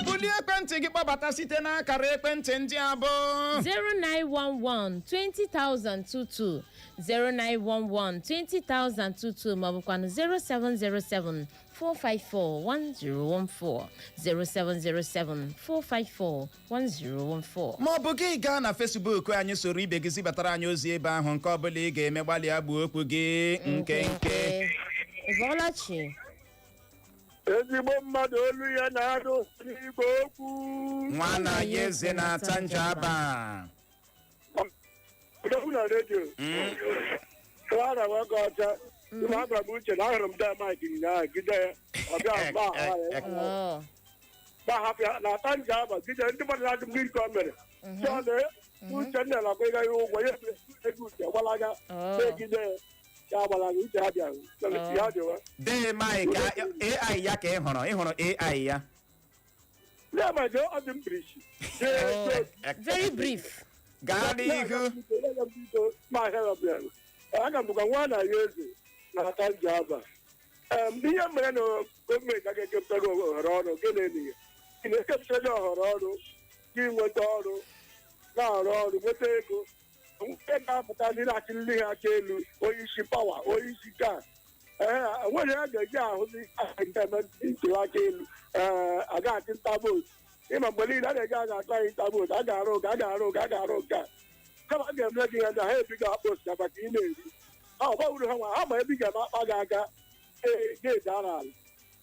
Bulie ekwentị gị kpọbata site n'akara ekwentị ndị abụọ: 0911 20022, 0911 20022, maọbụkwanụ 0707 454 1014, 0707 454 1014. Ma ọ bụ gị gaa na Facebook anyị, soro ibe gị zibatara anyị ozi ebe ahụ. Nke ọbụla ị ga-eme, gbalịa gbuo okwu gị nke nke. Ị bọọla chi? Ezigbo mmadụ, olu ya na-adụ n'igwe okwu. Nwa na ya eze na-ata njaba. Odogwu na redio Clara nwoke ọcha. Ịma agwara m Uche na ahụrụ m da Mike ụnyaahụ gide ya ọbịa mgba ahụ ya. Oh. Gbahapụ ya na ata nje aba gide ndị mmadụ na-ajụ m gịnị ka o mere. Sị ọ na Uchenna nakwa ịga ya ụgwọ ya, ego Uche gbalaga. Oh. Na-egide ya. Ya agbara gị uche ha bịara ya dịwa. Dee Mike, AI ya ka ị hụrụ, ị hụrụ AI ya. Ya ma jee, ọ dị mkpirisi. Very brief. Gaa n'ihu. Aga m bụkwa nwa na ya eze na aka nji aba. Ihe mere na gọọmenti agaghị ekepụta gị ohere ọrụ, gịnị na ị na-ekepụta gị ohere ọrụ, gị nweta ọrụ, na-arụ ọrụ, nweta ego nke ga-apụta ndị na-achịlili ha aka elu, onye isi pawa, onye isi ka ee enweghị ha ga-eji ahụzi nke eme ntuli aka elu. Ee, a ga-achị nta vootu. Ịma mgbe niile a na-eji a ga-atụ anyị nta vootu, a ga-arụ nke a, ga-arụ nke a, ga-arụ nke a, kama a ga-eme gị ihe ndị ha ebigo akpa osikapa ka ị na-eri ha. Ọ gbawuru ha nwa ha ma ebe ị ga-eme akpa gị aka, ee, ga-eji ara ala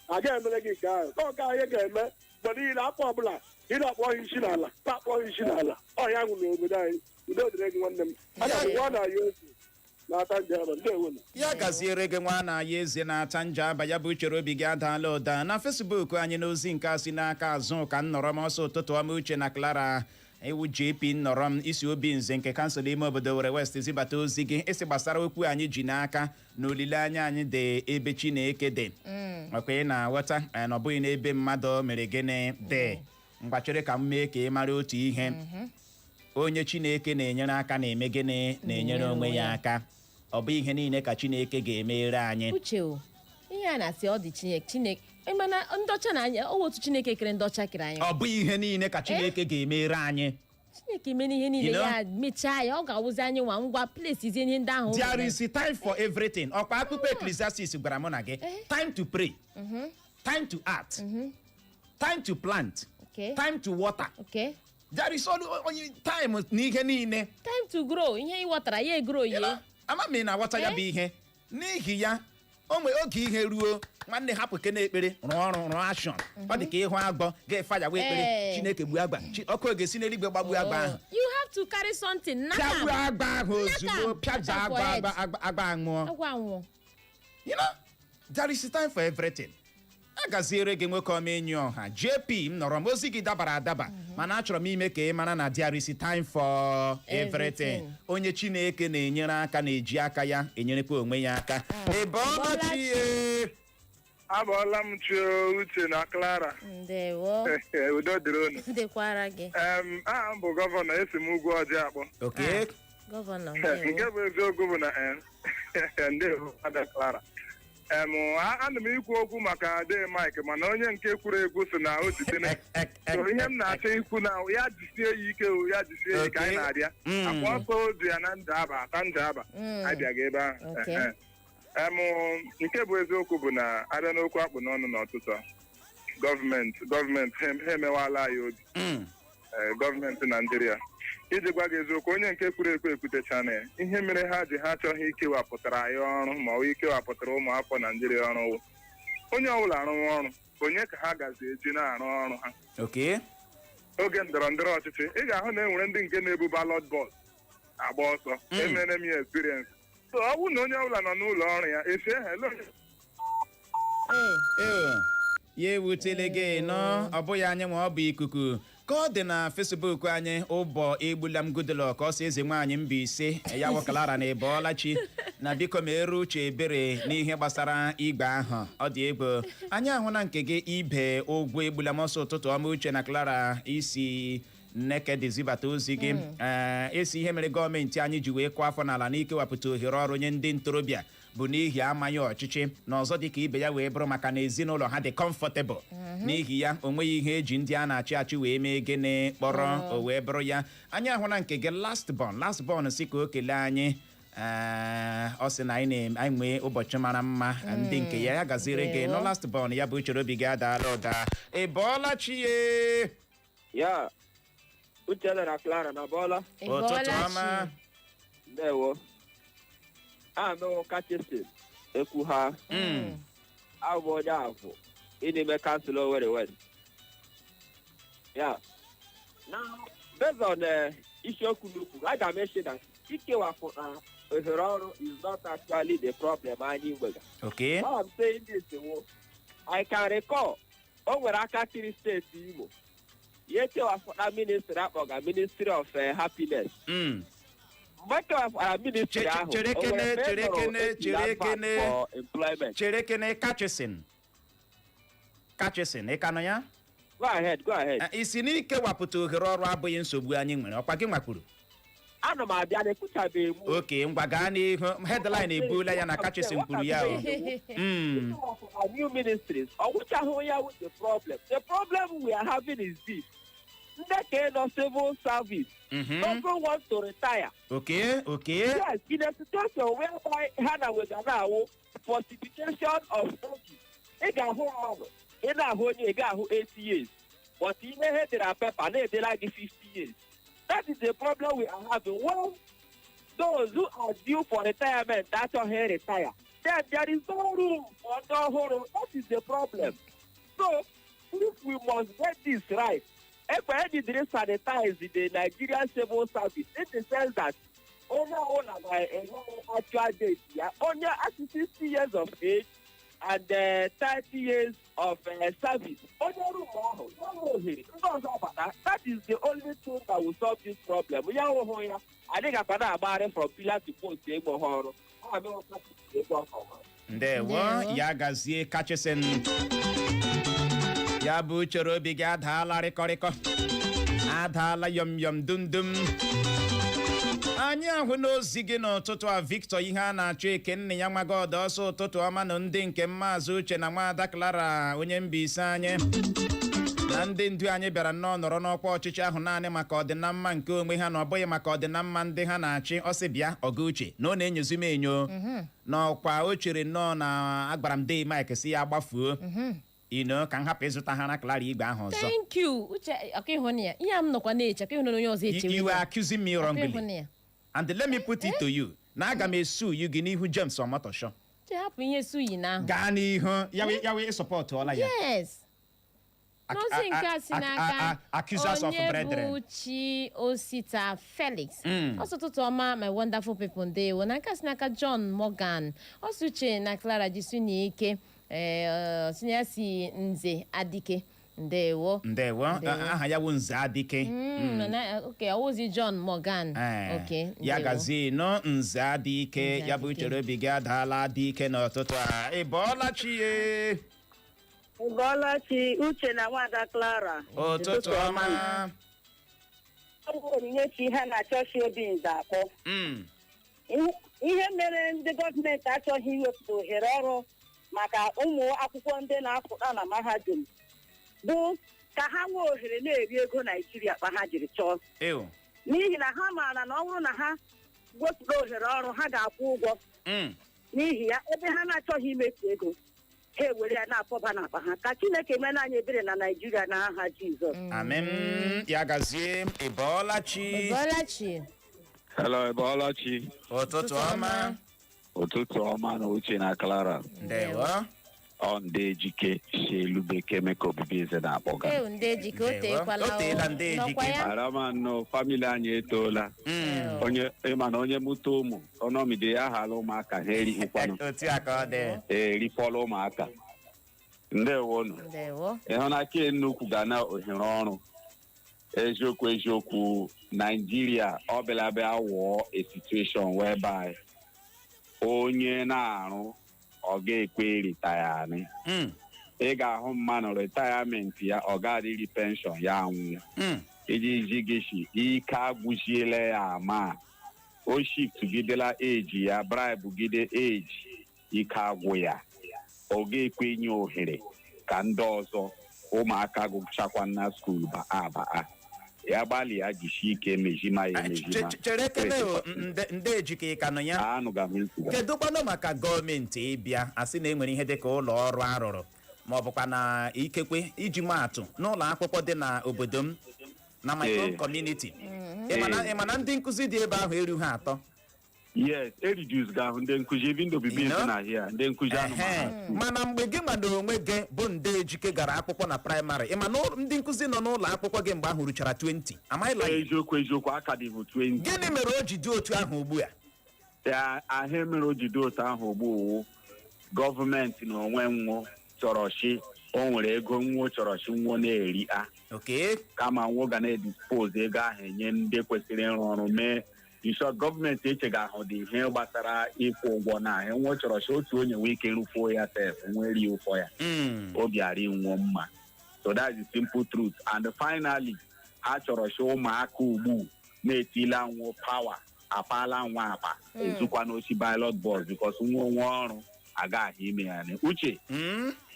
a ga-emere gị nke ahụ ka ọ ka anyị ga-eme mgbe niile. Afọ ọbụla ị na-akpọ ha isi n'ala, na-akpọ ha isi n'ala ọhịa nwụ n'obodo anyị. Udo dịrị gị, nwanne m. Aga m gwa na ya otu na-ata njem, ndewo. Ya gaziere gị, nwa na ya eze na-ata nje aba. Ya bụ uchere obi gị adaala ụda na Facebook anyị n'ozi nke a si n'aka azụ ka nnọrọ m ọsọ. Ụtụtụ ọma, Uche na Clara. Iwu JP nnọrọ m isi obi nze nke kansụl ime obodo Were West zibata ozi gị, isi gbasara okwu anyị ji n'aka na olileanya anyị dị ebe Chineke dị, ọkwa ị na-aghọta, na ọ bụghị n'ebe mmadụ mere gịnị dị. Mgbachere ka m mee ka ị mara otu ihe: onye Chineke na-enyere aka na-eme gịnị? Na-enyere onwe ya aka. Ọ bụ ihe niile ka Chineke ga-emere anyị. Uche o, ihe a na-asị ọ dị Chineke, Chineke, mana ndọcha na anya ọ otu Chineke kere ndọcha kere anyị. Ọ bụ ihe niile ka Chineke ga-emere anyị. Chineke mere ihe niile. You know? Ya mechaa ya, ọ ga-awụzi anyị nwa ngwa plesizie ihe ndị ahụ o There mere. is a time for everything. Ọkwa akwụkwọ Ecclesiastes gwara mụ na gị: time to pray, time to act, time to plant, time to water. There is only time n'ihe niile. Time to grow ihe ị ghọtara ya e-grow ye. Ama m ị na-aghọta ya. Eh? Bụ ihe n'ihi ya o nwe oge ihe ruo, nwanne, hapụ kene ekpere, rụọ ọrụ, rụọ action. Ọ dị ka ịhụ agbọ ga-efe ya wee ekpere. Chineke gbuo agba. Ọkụ ga-esi n'eluigwe gbagbuo agba ahụ. You have to carry something. Pịagbuo Nakam. agba ahụ ozugbo. Pịaja agba, agba, agba, agba anwụọ. Agwa anwụọ. You know, there is time for everything. A gaziere gị, nwoke ọma, enyi ọha JP m nọrọ m. Ozi gị dabara adaba, mana achọrọ m ime ka ị mara na there is time for everything. Everything. Onye Chineke na-enyere aka na-eji aka ya enyerekwa onwe ya aka. Ị bọọla chi ye? Abọọla m chi o, Uche na Clara. Ndewo. Udo dịrị unu. Dịkwara gị. Aha m bụ Gọvanọ, esi m ugwu ọjị akpọ. Okay. Gọvanọ. Nke Ndewo. bụ eziokwu bụ na ndewo, Ada Clara. Ana m ikwu okwu maka Ade Mike, mana onye nke kwuru ekwu si na o jidere. So ihe m na-achọ ikwu na ya jisie ya ike o, ya jisie ya ike, anyị na-abịa. Akwa ọsọ o ji ya na njaba ata njaba, abịaghị ebe ahụ. Okay. Ehe. Nke bụ eziokwu bụ na abịa n'okwu akpụ n'ọnụ n'ọtụtụ a, gọọmenti ha emewala anyị obi. Gọọmenti Naijiria, iji gwa gị eziokwu, onye nke kwuru ekwu ekwutechana ya. Ihe mere ha ji ha achọghị ikewapụtara anyị ọrụ ma ọ bụ ikewapụtara ụmụ afọ Naijiria ọrụ wụ, onye ọbụla arụwa ọrụ, onye ka ha gazi eji na-arụ ọrụ ha? Oge ndọrọ ndọrọ ọchịchị, ị ga-ahụ na e nwere ndị nke na-ebu ballot box agba ọsọ. Emere m ya experience. So ọ bụrụ na onye ọbụla nọ n'ụlọ ọrụ ya esi ehe ele onye. Ee. Ew, ya ewutele gị nọ. Ọ bụghị anyị nwe, ọ bụ ikuku. Ka ọ dị na Facebook anyị, ụbọ egbula m Goodluck ọsọ eze nwaanyị Mbaise ya wakalara na ịbọọlachi na biko ma eru uche ebere n'ihe gbasara igwe ahụ. Ọ dị egwu. Anyị ahụla nke gị, ibe ụgwọ egbula m ọsọ. Ụtụtụ ọma, Uche na Clara, isi nneke zibata ozi gị. Ee, esi ihe mere gọọmenti anyị ji wee kụọ afọ n'ala n'ikewapụta ohere ọrụ nye ndị ntorobịa bụ n'ihi amaghị ọchịchị na ọzọ dịka ibe ya wee bụrụ maka na ezinụlọ ha dị comfortable. N'ihi ya, o nweghị ihe eji ndị a na-achị achị wee mee gịnị kpọrọ o wee bụrụ ya. Anyị ahụla nke gị, last born, last born si ka o kelee anyị. Ee, ọ sị na anyị anyị nwee ụbọchị mara mma ndị nke ya. Ya gaziere gị nọ, last born. Ya bụ uchere obi gị adaala ụda. Ị bọọla chi ye? Ya, Uchenna na Clara, na bọọla. Ị Ụtụtụ bọọla ọma. chi. Ndewo. Aha m kachisin ekwu ha. Abụ onye avụ ịn'ime kansụl Owerri West. Ya na based on isiokwu n'ukwu, aga m eche na ikewapụta ohere ọrụ is not actually the problem anyị nwega. Why I'm saying this wo, I can recall o nwere aka chịrị steeti Imo ya ekewapụta ministry akpọga Ministry of Happiness. Mgbe ekewapụtara ministry ahụ, Chere o nwere kene, mgbe e chere nụrụ kene, etiri chere advert kene. for employment? Chere kene, Kachisin. Kachisin, ị ka nọ ya? Go ahead, go ahead. Isi na ikewapụta ohere ọrụ abụghị nsogbu anyị nwere, ọkwa gị nwakwuru? Ana m abịa na ekwuchabeghị m. Oke, ngwa, gaa n'ihu. Headline ebuola ya na Kachisin kwuru ya o. Our new ministries, ọgwụchahụ ya with the problem. The problem we are having is this: ndị ka nọ civil service doesn't want to retire. Okay. Yes, in a situation whereby ha na wega na-awụ falsification of age, ị ga-ahụ mmadụ, ị na-ahụ onye, ị ga-ahụ 80 years, but ihe ha edere na paper na-edela gị 50 years. That is the problem we are having. When those who are due for retirement achọghị retire, then there is no room for ndị ọhụrụ. That is the problem. So if we must get this right, ekwe edidiri sanitize the Nigerian civil service in the sense that onye ọbụla na-enye actual date ya, onye at 60 years of age and 30 years of service, onye room ahụ ya nwe ohere, ndị ọzọ bata. That is the only thing that will solve this problem. Ya hụhụ ya adịghị akpa na-agbagharị from pillar to post egbo ha ọrụ. Ọ ga-abịa ego ọkọma. Ndewo. Ndewo. Ya gazie, Kachisin. Ya bụ chere obi gị adaala rịkọrịkọ, adaala yọm yọm dum dum. Anyị ahụ n'ozi gị n'ụtụtụ a, Victor ihe a na-achọ eke nne ya nwago ọdọ ọsọ. Ụtụtụ ọma na ndị nke Maazị Uche na Nwaada Clara, onye Mbaise. Anyị na ndị ndu anyị bịara nnọọ nọrọ n'ọkwa ọchịchị ahụ naanị maka ọdịnamma nke onwe ha, na ọ bụghị maka ọdịnamma ndị ha na-achị. Ọ sị bịa ọga Uche na ọ na-enyozi m enyo n'ọkwa. O chere nnọọ na agbara m dee Mike si ya gbafuo ino ka m hapụ ịzụta ha na Clara igwe ahụ ọzọ. Thank you, Uche. Ọka ịhụ ya, ihe a m nọkwa na-eche, ọka ịhụ na onye ọzọ echewe. You were accusing me Ọka wrongly. ịhụ ya. And let me put it to you na aga m esu you gị n'ihu James Omotosho. Uche, hapụ ihe suyi na ahụ. Gaa n'ihu ya wee ya wee sọpọtụọla ya. Yes. N'ozi nke a si n'aka Accusers of onye brethren. bụ Chi Osita Felix, ọsọ ụtụtụ ọma, my wonderful people, ndewo. Na nke a si n'aka John Morgan, ọsọ Uche na Clara, jisu n'ike. Ee, si ya si Nze Adike, ndewo. Ndewo. Ndewo. Aha ya wụ Nze Adike. Ok, ọwụzi John Morgan. Ee, Ok, ya ndewo. gazie nọ, Nze Adike. Nze Ya bụ Adike. uchere obi gị adaala adike n'ụtụtụ a. Ị bọọla chi ye? Bọọlachi, Uche na Nwada Clara. Ụtụtụ ọma. Ọ bụ Onyinyechi ha na chọọchị obi nze akpọ. Ihe mere ndị gọọmenti achọghị iwepụta ohere ọrụ maka ụmụ akwụkwọ ndị na-apụta na mahadum bụ ka ha nwee ohere na-eri ego Naijiria kpa ha jiri chọọ. Ew. N'ihi na ha maara na ọ bụrụ na ha wepụta ohere ọrụ, ha ga-akwụ ụgwọ. N'ihi ya, ebe ha na-achọghị imefu ego, ha ewere ya na-akpọba n'akpa ha. Ka Chineke mere anyị ebere na Naijiria n'aha Jizọs. Amen. Ya gazie. Ị bọọla chi? Bọlachi. Hello, Ebolachi. Ụtụtụ ọma. Ụtụtụ ọma na Uche na Clara. Ndewo. Ọ ndị Ejike si elu bekee mee ka obibi eze na-akpọga. Ewu, ndị Ejike, o Ndewo. teekwala. O teela, ndị Ejike. Nọkwa ya. Aramanụ family anyị etoola. Onye ịma na onye mụta ụmụ ọnọmide ya hala ụmụaka ha erighịkwanụ. Otu a ka ọ dị. Erifọla ụmụaka. Ndewonụ. Ndewo. Ịhụ na ke nnukwu ga na ohere ọrụ. Eziokwu eziokwu, Naijiria ọ bịala bịa wụọ a situation whereby onye na-arụ ọ ga-ekwe retire. Ị ga-ahụ mmanụ retirement ya, ọ ga-adịrị pension ya anwụ. Iji ji gị shi ike agwụziela ya, ama o shiftgidela eji ya bribe gide eji ike agwụ ya, ọ ga-ekwe nye ohere ka ndị ọzọ ụmụaka gụchakwa na school baa baa ya gbalịa jisie ike mejima ya emejima. Chere kene o, nde Ejike, ka nọ ya? Anụga m ikwu. Kedu kwanụ maka gọọmenti ịbịa asị na enwere ihe dịka ụlọ ọrụ arụrụ, ma ọ bụkwa na ikekwe iji maatụ n'ụlọ akwụkwọ dị na obodo m, na my own community, ị ma na ndị nkụzi dị ebe ahụ erughị atọ? Yes, e reduce ga-ahụ ndị nkụzi, even though bibi You know? na here ndị nkụzi anụmanụ. Mana mgbe gị ma na onwe gị bụ nde Ejike gara akwụkwọ na praịmarị, ị ma na ndị nkụzi nọ n'ụlọ akwụkwọ gị mgbe ahụ ruchara 20. Am I lying? Eziokwu eziokwu, aka dị bụ 20. Gịnị mere o ji dị otu ahụ ugbu a? Ya ahịa mere o ji dị otu ahụ ugbu owu gọọmenti na onwe nwụ chọrọ chi o nwere ego nwụ chọrọ chi nwụ na-eri a kama nwụ ga na-edispose ego ahụ enye ndị kwesịrị ịrụ ọrụ mee. In short, gọọmenti echega ahụ dị ihe gbasara ịkwụ ụgwọ na enwe chọrọ si otu onye nwee ike rụfuo ya sef, nwee rie ụfọ ya, obi ara nwụọ mma. So that's the simple truth. And finally, ha chọrọ si ụmụaka ugbu na-etila nwụ power apala nwa akpa ezukwa n'ochi ballot box, because nwa onwe ọrụ agaghị ime ya ni. Uche,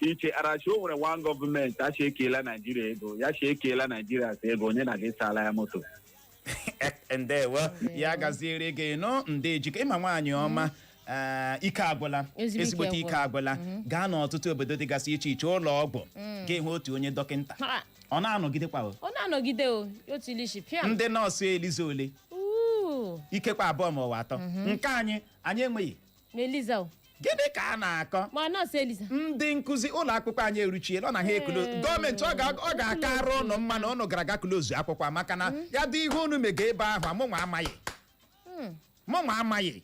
iche arachi o nwere one gọọmenti achi ekeela Naijiria ego ya chi ekeela Naijiria sa ego onye na gị sala ya moto. Ndewo, ya gaziere gị nụ. Ndị ejike ịma nwaanyị ọma, ike agwụla. Ezigbo ike. Ezigbote ike agwụla. agwụla. Gaa n'ọtụtụ obodo dịgasị iche iche, ụlọ ọgwụ, ga-ehụ otu onye dọkịnta. Ha! Ọ na-anọgidekwa o. Ọ na-anọgide o, otu ilishi pịam. Ndị nọọsụ eliza ole? Uu, Ikekwe abụọ ma ọ bụ atọ. Nke anyị, anyị enweghị. Ma Eliza o. Gịnị ka a na-akọ? Ma nọọsụ Eliza. Ndị nkụzi, ụlọ akwụkwọ anyị eruchiela ọ na ha ekulo. Gọọmenti, ọ ga-akara ụnụ mma na ụnụ gara aga close akwụkwọ, maka na ya dị ihe unu mega ebe ahụ, mụnwa amaghị, mụnwa amaghị.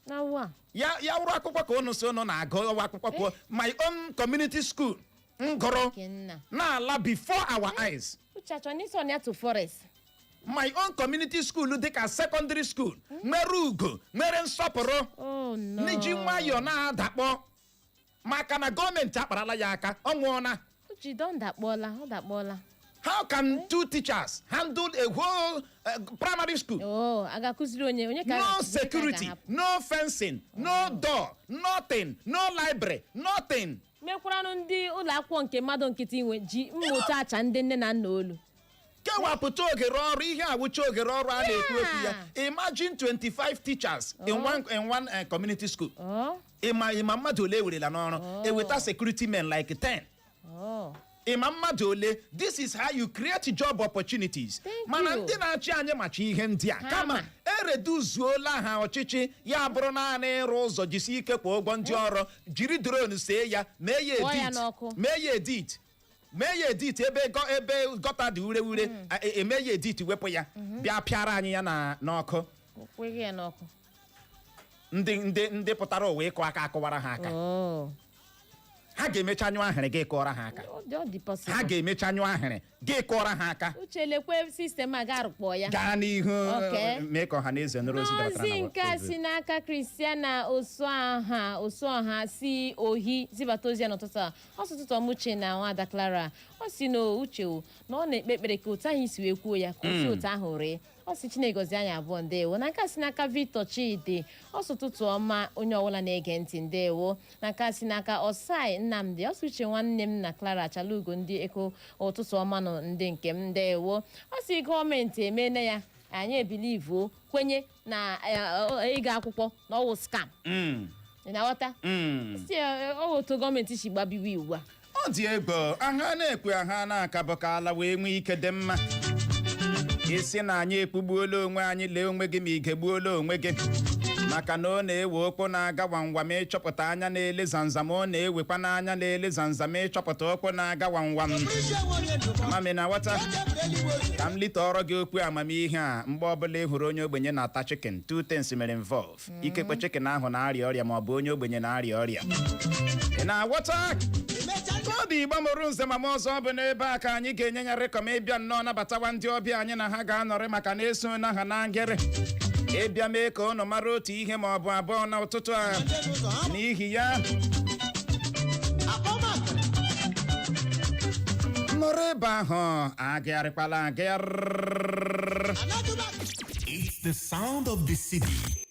Na wa. Ya ya wụrụ akwụkwọ ka ụnụ si ụnụ na-agụ ọwa akwụkwọ ka my own community school m gụrụ Kenna. na-ala before our eyes. Uche achọ n'isi ọ na to forest. My own community school dịka secondary school nwere ugo, nwere nsọpụrụ, Oh no. n'iji nwayọọ na-adakpọ maka na gọọmenti akparala ya aka, ọ nwụọna. Uche don dakpọọla, ọ dakpọọla. How can two teachers handle a whole primary school? Oh, a ga-akụziri onye onye ka a No ga-akụziri, ka a security, ga-ahapụ? no fencing, no door, nothing, no library, nothing. Mekwaranụ ndị ụlọ akwụkwọ nke mmadụ nkịtị nwe ji mmụta acha ndị nne na nna olu. Kewapụta oghere ọrụ, ihe awụcha oghere ọrụ a na-ekwu okwu ya. Imagine 25 teachers in one community school. Oh, ịma mmadụ ole ewerela n'ọrụ? Eweta security men like 10. Oh. Ịma mmadụ ole? This is how you create job opportunities. Thank Mana you. ndị na-achị anyị macha ihe ndị a. Ha Kama ma. ereduzuola ha ọchịchị ya bụrụ naanị ịrụ ụzọ, jisi ike kwa ụgwọ ndị ọrụ, jiri drone see ya, mee ya Kpọọ ya edit, n'ọkụ. mee ya edit, mee ya edit, ebe gutter dị ure ure, eme ya edit, wepụ ya, bịa pịara anyị ya na n'ọkụ. Kweghị ya n'ọkụ. Ndị pụtara ụwa ịkụ aka akụwara ha aka. Oh. Ha ga-emecha nyụọ ahịrị, gị kụọrọ ha aka. Ọ dị possible. Ha ga-emecha nyụọ ahịrị, gị kụọrọ ha aka. Uche, lekwe system a ga-arụkpọ ya. Gaa n'ihu. Okay. Mee ka ọha na eze nụrụ ozi dabatara N'ozi na nke a Facebook. si n'aka Christiana Osuọha, Osuọha si ohi zibata ozi ya n'ụtụtụ a. Ọ sị, ụtụtụ ọma, Uche na nwada Clara. Ọ si na Uche o, na ọ na-ekpe ekpere ka otu ahụ isi wee kwuo ya, ka osi otu ahụ ree. Ọ sị Chineke gọzie anyị abụọ. Ndewo. Na nke a si n'aka Victor Chidi, ọ sị, ụtụtụ ọma, onye ọbụla na-ege ntị, ndewo. Na nke a si n'aka Osai Nnamdi, ọ sị, Uche nwanne m na Clara Chalugo, ndị Eko, ụtụtụ ọma nọ, ndị nke m, ndewo. Ọ sị gọọmenti emeela ya, anyị ebilivuo kwenye na ịga akwụkwọ na ọwụ scam. Ị na-aghọta? Si ọ wụ otu gọọmenti si gbabiwe iwu a. Ọ dị egwu. Aha na-ekwe, aha na-aka bụ ka ala wee nwee ike dị mma. Isi na anyị ekpugbuola onwe anyị. Lee onwe gị ma ị gegbuola onwe gị, maka na ọ na-ewe ụkwụ na-aga wamwam ịchọpụta anya na-ele zamzam. Ọ na-ewekwa n'anya na-ele zamzam ịchọpụta ụkwụ na-aga wamwam. Mami na ghọta ka m lite ọrọ gị okwu amamihe a. Mgbe ọbụla ị hụrụ onye ogbenye na-ata chicken, two things mere involve: ikekwe chicken ahụ na-arịa ọrịa, ma ọ bụ onye ogbenye na-arịa ọrịa. Ị na-aghọta? Ọ dị Igbo mụrụ nze ma m ọzọ, ọ bụ n'ebe a ka anyị ga-enye ya rịkọm ịbịa nnọọ nabatawa ndị ọbịa anyị na ha ga-anọrị, maka na eso na ha na ngịrị ịbịa mee ka ụnụ mara otu ihe ma ọ bụ abụọ n'ụtụtụ a. N'ihi ya, nọrọ ebe ahụ, agagharịkwala agagharị. It's the sound of the city.